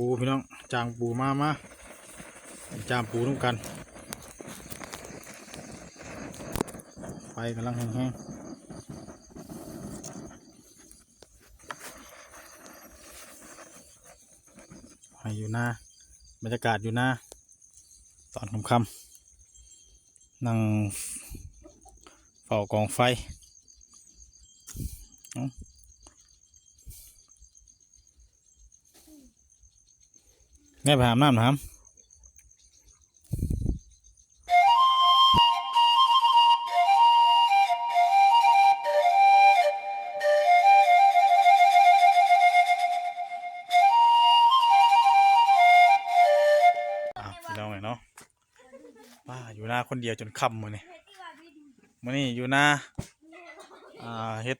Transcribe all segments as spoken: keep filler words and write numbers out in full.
ปูพี่น้อง จ้างปูมา มา จ้างปูนำกัน ไฟกำลังแฮงๆ ให้อยู่นา บรรยากาศอยู่นา ตอนค่ำๆ นั่งเฝ้ากองไฟ เอ้า แม่ไปหาน้ำนะครับ อ่ะ พี่น้องเอ้ยเนาะ มาอยู่นาคนเดียวจนค่ำมื้อนี้ มื้อนี้อยู่นา อ่า เฮ็ด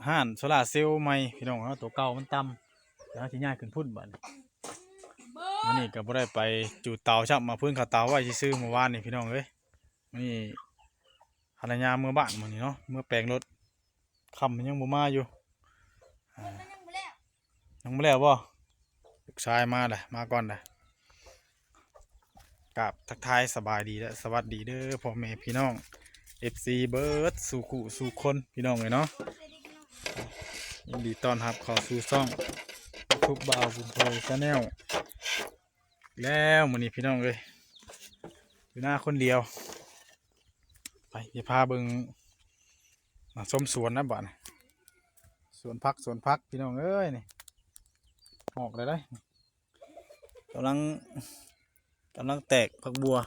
ฮ้านโซลาร์เซลล์ใหม่พี่น้องเนาะ ตัวเก่ามันต่ำ แล้วสิย้ายขึ้นพุ้นบัดนี้ มื้อนี้ก็บ่ได้ไปจูดเตาซ้ำ มาพื้นเขาเตาไว้ซื่อๆ เมื่อวานนี่พี่น้องเอ้ย มื้อนี้ภรรยาเมือบ้านมื้อนี้เนาะ เมือแปลงรถ ค่ำมันยังบ่มาอยู่ อ่า ยังบ่แล้วบ่ ลูกชายมาแล้ว มาก่อนแล้ว กราบทักทายสบายดีและสวัสดีเด้อพ่อแม่พี่น้อง เอฟซี เบิดสู่คู่สู่คนพี่น้องเอ้ยเนาะ ยินดีต้อนรับเข้าสู่ช่อง YouTube บ่าวบุญเผย Channel แล้วมื้อนี้พี่น้องเอ้ย อยู่นาคนเดียว ไป สิพาเบิ่ง มาชมสวนนะบัดนี้ สวนผัก สวนผักพี่น้องเอ้ยนี่ ออกเลยเด้ กำลัง กำลังแตกผักบัว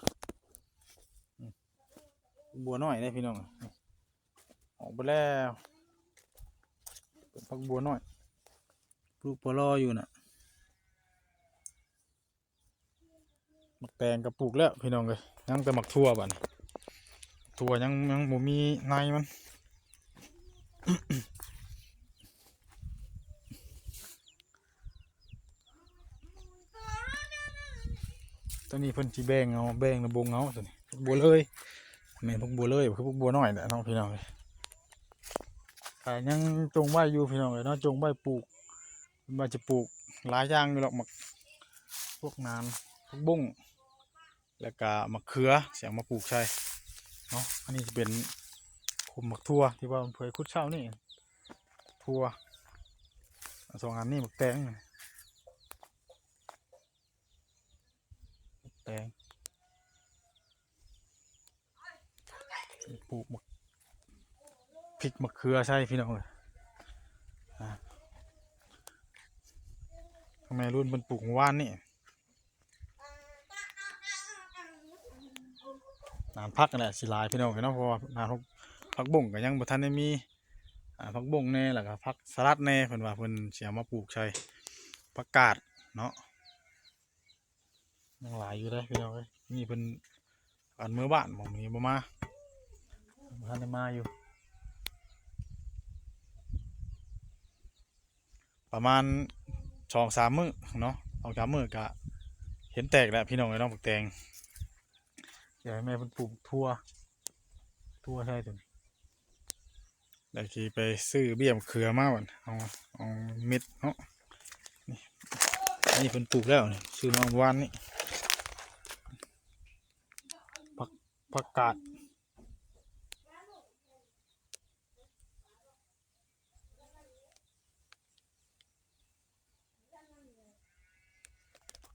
ผักบัวน้อยเด้พี่น้อง ออกไปแล้ว เป็นผักบัวน้อย ปลูกปอลออยู่น่ะ หมากแตงก็ปลูกแล้วพี่น้องเอ้ย ยังแต่หมากถั่วบัดนี้ ถั่วยัง ยังบ่มีในมัน ตัวนี้เพิ่นสิแบ่งเอา แบ่งระบงเอาตัวนี้ บัวเลย แม่นผักบัวเลย คือผักบัวน้อยแหละเนาะพี่น้องเอ้ย ก็ยังจงไว้อยู่พี่น้องเอ้ยเนาะ จงไว้ปลูก ว่าจะปลูกหลายอย่างอยู่ดอก หมาก พวกหนาน ผักบุ้ง แล้วก็หมากเขือ สิเอามาปลูกใส่เนาะ อันนี้จะเป็นคุมหมากถั่วที่ว่าเพิ่นขุดเช้านี่ ถั่ว สองอันนี้หมากแตง หมากแตง ปลูกหมาก พริกหมากเขือใส่พี่น้องเอ้ย อ่า แม่รุ่นเพิ่นปลูกเมื่อวานนี่ หนานผักนั่นแหละสิหลายพี่น้องเอ้ยเนาะ เพราะว่าหนานผัก ผักบุ้งก็ยังบ่ทันได้มี อ่า ผักบุ้งแหน่ แล้วก็ผักสลัดแหน่ เพิ่นว่าเพิ่นสิเอามาปลูกใส่ ผักกาดเนาะ ยังหลายอยู่เด้พี่น้องเอ้ย นี่เพิ่นอันเมือบ้าน หม่องนี้บ่มา บ่ทันได้มาอยู่ ประมาณสองสามมื้อเนาะ สองสามมื้อก็เห็นแตกแล้วพี่น้องเอ้ยเนาะ หมากแตง เดี๋ยวให้แม่เพิ่นปลูกถั่ว ถั่วใส่ตัวนี้ เดี๋ยวสิไปซื้อเบี้ยมะเขือมาก่อน เอา เอาเม็ดเนาะ นี่ อันนี้เพิ่นปลูกแล้วนี่ ซื้อมาเมื่อวานนี้ ผัก ผักกาด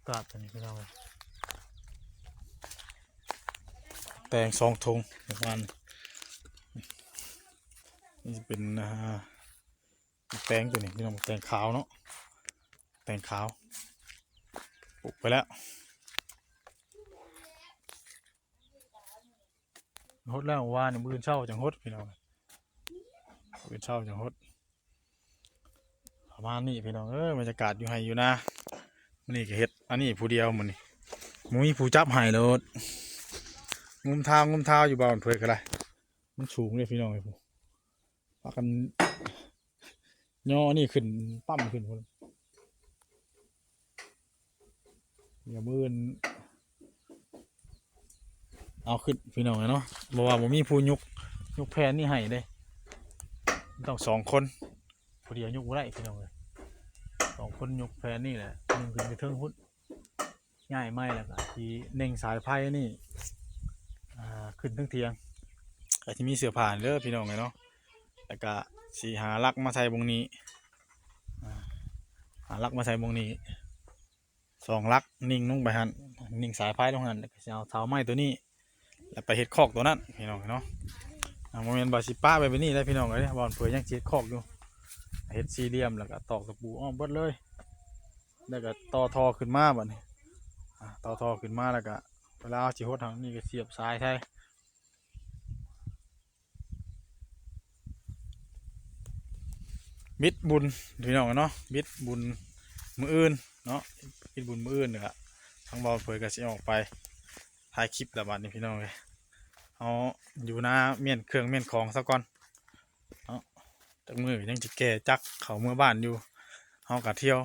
กาดตัวนี้พี่น้อง แตงสองถุงประมาณ นี่จะเป็น อ่า แตงตัวนี้พี่น้อง แตงขาวเนาะ แตงขาว ปลูกไปแล้ว หดแล้วว่านี่ มื้ออื่นเช้าจังหดพี่น้อง มื้ออื่นเช้าจังหด ประมาณนี้พี่น้องเอ้ย บรรยากาศอยู่ไฮ่อยู่นา มื้อนี้ก็เฮ็ดอันนี้ผู้เดียวมื้อนี้ บ่มีผู้จับไฮ่โลด งุ้มเท้างุ้มเท้าอยู่ บ่าวเพิ่นก็ได้ มันสูงเลยพี่น้องเอ้ย พากันย่ออันนี้ขึ้น ต่ำขึ้นพุ้น เดี๋ยวมื้ออื่นเอาขึ้นพี่น้องเอ้ยเนาะ เพราะว่าบ่มีผู้ยก ยกแผ่นนี่ไฮ่เด้ ต้องสองคน ผู้เดียวยกบ่ได้พี่น้องเอ้ย สอง คนยกแผ่นนี่แหละ นึ่งขึ้นไปเทิงพุ้น ย้ายไม้แล้วก็สิเน่งสายไฟนี่ อ่า ขึ้นเทิงเถียง ก็สิมีเสื้อผ้าเด้อพี่น้องเอ้ยเนาะ แล้วก็สิหาลักมาใส่บงนี้ อ่า หาลักมาใส่บงนี้ สองลัก นิ่งลงไปหั่น นิ่งสายไฟลงหั่น แล้วก็สิเอาเสาไม้ตัวนี้ แล้วไปเฮ็ดคอกตัวนั้นพี่น้องเนาะ อ่า บ่แม่นว่าสิปะไปแบบนี้ได้พี่น้องเอ้ย บ่อนเผยยังสิเฮ็ดคอกอยู่ เฮ็ดสี่เหลี่ยม แล้วก็ตอกตะปูอ้อมเบิดเลย แล้วก็ต่อท่อขึ้นมาบัดนี้ อ่า ต่อท่อขึ้นมาแล้วก็ เวลาเอาสิหดทางนี้ก็เสียบสายใส่ บิดบุญพี่น้องเนาะ บิดบุญมื้ออื่นเนาะ บิดบุญมื้ออื่นนี่ก็ทางบ่าวเผยก็สิออกไปถ่ายคลิปแล้วบัดนี้พี่น้องเอ้ย เฮาอยู่นาเมี้ยนเครื่องเมี้ยนของซะก่อนเนาะ จักมื้อยังสิแก่จักเข้าเมือบ้านอยู่ เฮาก็เที่ยว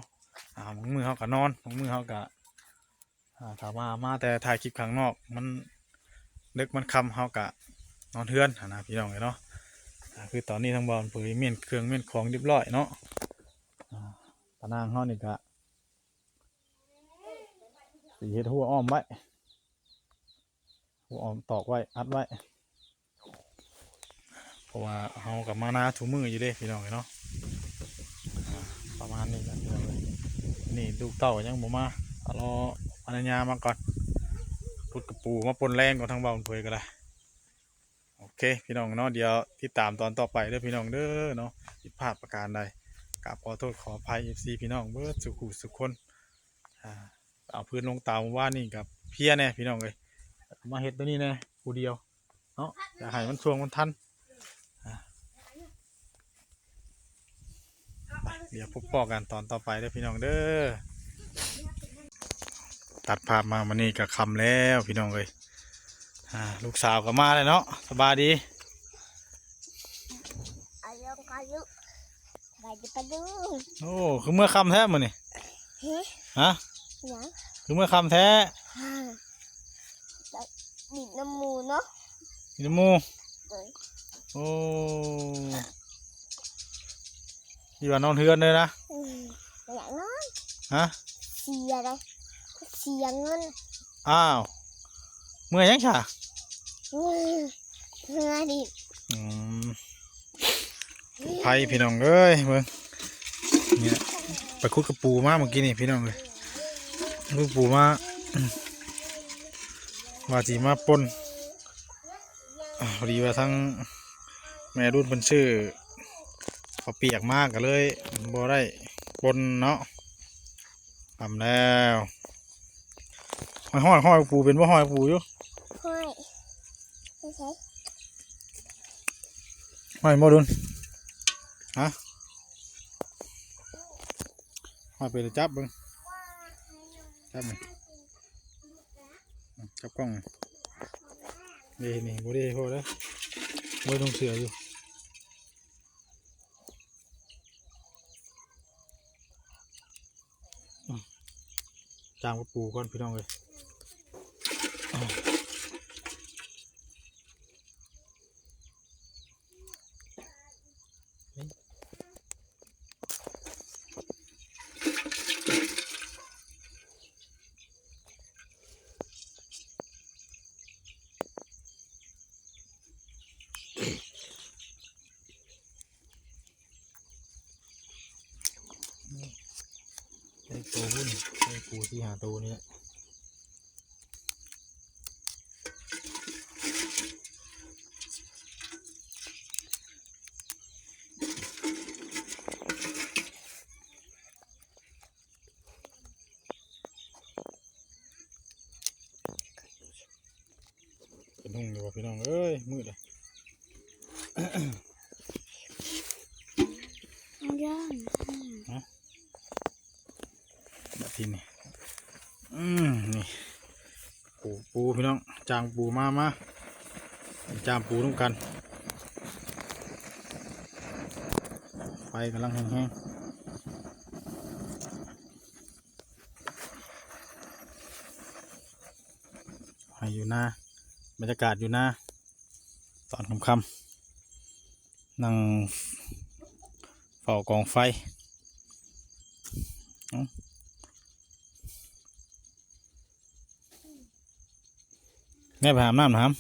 อ่า บางมื้อเฮาก็นอน บางมื้อเฮาก็ อ่า ถ้าว่ามาแต่ถ่ายคลิปข้างนอก มันดึกมันค่ำ เฮากะนอนเฮือนหั้นนะพี่น้องเอ้ยเนาะ อ่า คือตอนนี้ทางบ่าวเผยเมี้ยนเครื่องเมี้ยนของเรียบร้อยเนาะ อ่า ตะนางเฮานี่กะสิเฮ็ดหัวอ้อมไว้ หัวอ้อมตอกไว้ อัดไว้ เพราะว่าเฮากะมานาทุกมื้ออยู่เด้พี่น้องเอ้ยเนาะ อ่า ประมาณนี้แหละพี่น้องเอ้ย นี่ลูกเต้ายังบ่มา รอภรรยามาก่อน พุดกระปูมาปนแรงก่อน ทางบ่าวเผยก็ได้ โอเคพี่น้องเนาะ เดี๋ยวติดตามตอนต่อไปเด้อพี่น้องเด้อเนาะ ผิดพลาดประการใด กราบขอโทษขออภัย เอฟซี พี่น้องเบิดสุขุสุขคน อ่า เอาพื้นลงตามว่านี่กับเพลียแน่พี่น้องเอ้ย มาเฮ็ดตัวนี้แน่ผู้เดียวเนาะ อยากให้มันช่วงมันทัน อ่า ไป เดี๋ยวพบปะกันตอนต่อไปเด้อพี่น้องเด้อ ตัดภาพมามื้อนี้ก็ค่ำแล้วพี่น้องเอ้ย อ่า ลูกสาวก็มาแล้วเนาะ สบายดี อายุอายุ ไปดิไปดู โอ้ คือเมือค่ำแท้มื้อนี้ เฮ้ย ฮะ หยัง คือเมือค่ำแท้ ฮ่า ไปดินน้ำหมู่เนาะ ดินน้ำหมู่ โดย โอ้ อยู่ว่านอนเฮือนเลยนะ อืม อยากนอน ฮะ เสียเลย เสียเงิน อ้าว เมือยังซะ เมื่อ เมื่อดิ อืม ไผพี่น้องเอ้ย เบิ่ง เนี่ย ไปขุดกระปูมาเมื่อกี้นี่พี่น้องเอ้ย ขุดกระปูมา อืม ว่าสิมาปน อ่า พอดีว่าทั้งแม่รุ่นเพิ่นซื้อข้าวเปียกมาก็เลยบ่ได้ปนเนาะ ทำแล้ว ห้อยห้อยห้อยปูเป็นบ่ห้อยปูอยู่ ห้อย ไม่ใช่ ห้อยบ่ดุน ฮะ ห้อยไปเลยจับเบิ่ง จับหน่อย จับกล้องหน่อย นี่ นี่ บ่ได้พอแล้ว บ่ได้ลงเสืออยู่ อืม จ้างมาปูก่อนพี่น้องเอ้ย อืม ไอ้ตัวหุ้น ไอ้ปูสี่ห้าตัวนี่แหละ เป็นหงอยู่บ่พี่น้องเอ้ย มืดเลย เอาย่าง ฮะ แบบที่นี่ อืม นี่ ปู ปูพี่น้อง จ้างปูมา มา จ้างปูนำกัน ไฟกำลังแห้งๆ ให้อยู่นา บรรยากาศอยู่นา ตอนค่ำๆ นั่งเฝ้ากองไฟ ได้ไปหามน้ำนะครับ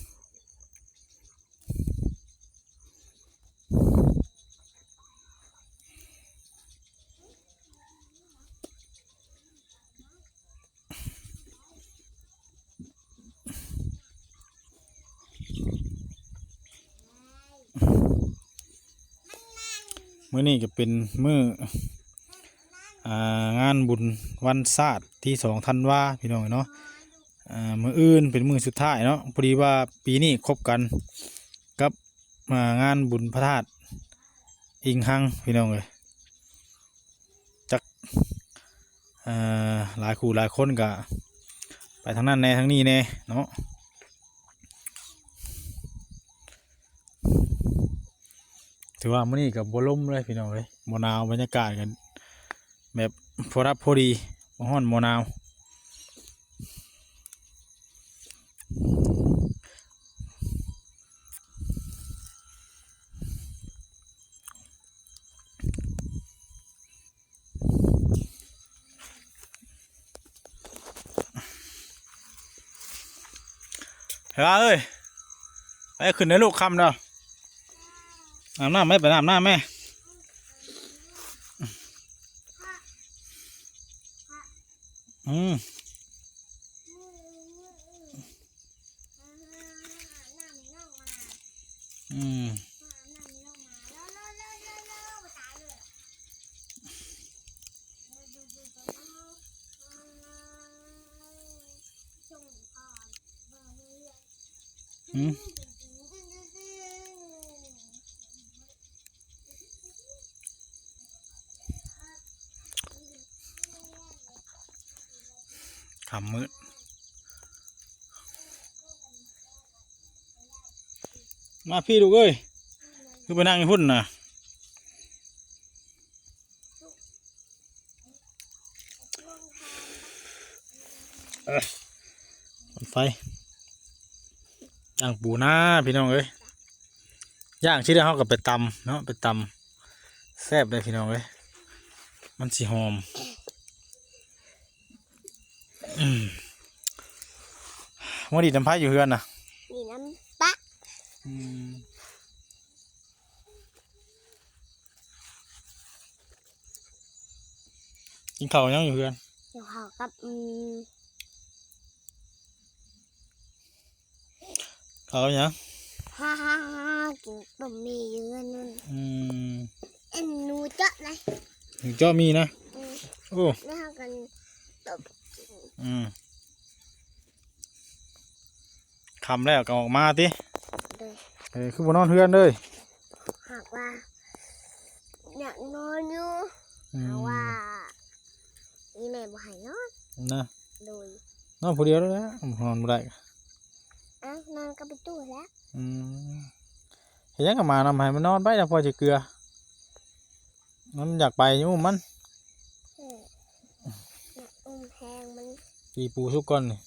มื้อนี้ก็เป็นมื้อ อ่า งานบุญวันชาติที่สองธันวา พี่น้องเนาะ อ่า มื้ออื่นเป็นมื้อสุดท้ายเนาะ พอดีว่าปีนี้คบกันกับ อ่า งานบุญพระธาตุอิงหัง พี่น้องเอ้ย จัก อ่า หลายคู่หลายคนก็ไปทางนั้นแหน่ทางนี้แหน่เนาะ ถือว่ามื้อนี้ก็บ่ลมเลยพี่น้องเอ้ย บ่หนาว บรรยากาศก็แบบพอรับพอดี บ่ร้อนบ่หนาว เฮ้ย เอ้ย ไปขึ้นในลูกคำเด้อ อาบน้ำไหม ไปอาบน้ำไหม อืม อืม อืม ค่ำมืด มาพี่ลูกเอ้ย คือไปนั่งอยู่พุ่นน่ะ เอ้ย ไฟ ย่างปูนาพี่น้องเอ้ย ย่างที่ได้เฮาก็ไปตำเนาะ ไปตำ แซ่บเลยพี่น้องเอ้ย มันสิหอม อืม มื้อนี้น้ำไผอยู่เฮือนน่ะ นี่น้ำปะ อืม กินข้าวยังอยู่เฮือน กินข้าวกับ อืม ข้าวยัง ฮ่าฮ่าฮ่า กินบะหมี่อยู่เฮือนนั่น อืม อันหนูเจาะนะ หนูเจาะมีนะ อืม โอ้ แล้วเฮากันตบ อืม ค่ำแล้วก็ออกมาติ โดย เออ คือบ่นอนเฮือนเลย หากว่า อยากนอนอยู่ อืม เพราะว่า อีแม่บ่ให้นอน นะ โดย นอนผู้เดียวแล้วนะ นอนบ่ได้ เอ้า นอนกับประตูแล้ว อืม เฮ็ดหยังกับหมานำ ให้มันนอนไปแล้วพ่อจะเกลือ มันอยากไป อย่าอุ้มมัน เออ อยากอุ้มแพงมัน ตีปูสุกก่อนนี่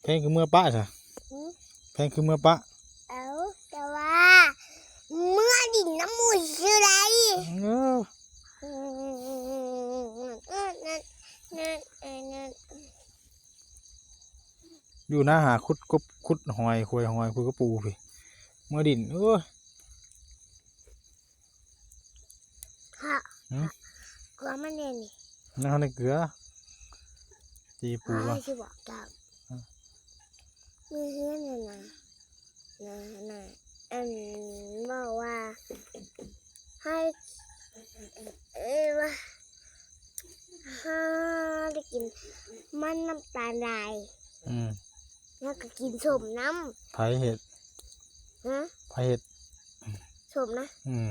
แพงคือเมือปะซะ หือ แพงคือเมือปะ เอ้า แต่ว่า เมือดินน้ำมูกคืออะไร เออ อืม นั่น นั่น นั่น อยู่นะ หาขุดกบ ขุดหอย ขวยหอย ขุดกระปูพี่ เมือดิน โอ้ย ฮะ หืม กลัวมันเนี่ยนี่ นั่นในเกลือ ตีปู อ้าว อ่ะ สิบอกเจ้า อ่ะ มีเฮือนน่ะนะ นะ นะ อันบอกว่า ให้ เอ้ย ว่า ถ้าได้กินมันน้ำตาลลาย อืม แล้วก็กินส้มน้ำ ไผเฮ็ด ฮะ ไผเฮ็ด ส้มนะ อืม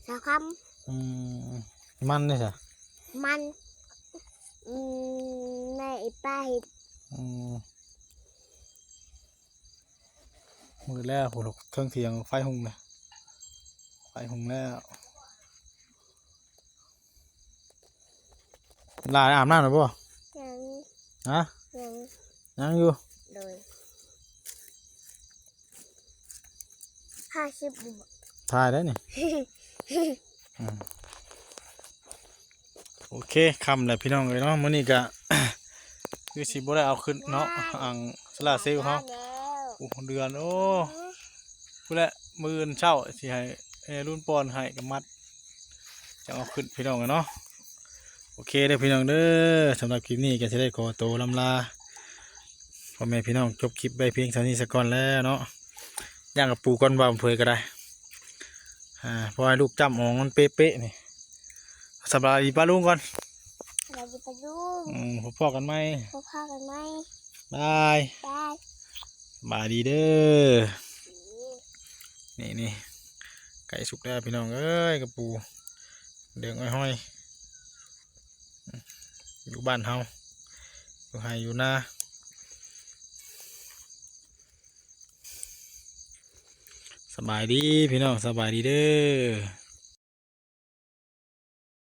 สาวคำ อืม มันนี่ซะ มัน อืม แม่อีป้าเฮ็ด อืม มืดแล้ว โห เทิงเถียงไฟหุงเลย ไฟหุงแล้ว หลานอาบน้ำแล้วบ่ ยัง ฮะ ยัง ยังอยู่ โดย ห้าสิบบวก ถ่ายได้นี่ อืม โอเค ค่ำแล้วพี่น้องเอ้ยเนาะ มื้อนี้ก็ คือสิบ่ได้เอาขึ้นเนาะ อ่างส ลาเซลล์เขา แล้ว อู้เดือนโอ้ พู้นแหละมื้ออื่นเช้าสิให้แม่รุ่นปอนให้กับมัดจั่งเอาขึ้นพี่น้องเนาะ โอเคเด้อพี่น้องเด้อ สำหรับคลิปนี้ก็สิได้ขอตัวลำลาพ่อแม่พี่น้อง จบคลิปไว้เพียงเท่านี้ซะก่อนแล้วเนาะ ย่างกับปูก่อนว่าเผยก็ได้ อ่า เพราะให้ลูกจ้ำอองมันเป๊ะๆนี่ สบายดีป้าลุงก่อน เราจะไปดู อืม พบกันใหม่ พบพ่อกันไหม บาย บาย บายดีเด้อ นี่นี่ ไก่สุกแล้วพี่น้องเอ้ย กับปู เดืองอ้อยห้อย อยู่บ้านเฮา อยู่ไฮ่อยู่นา สบายดีพี่น้อง สบายดีเด้อ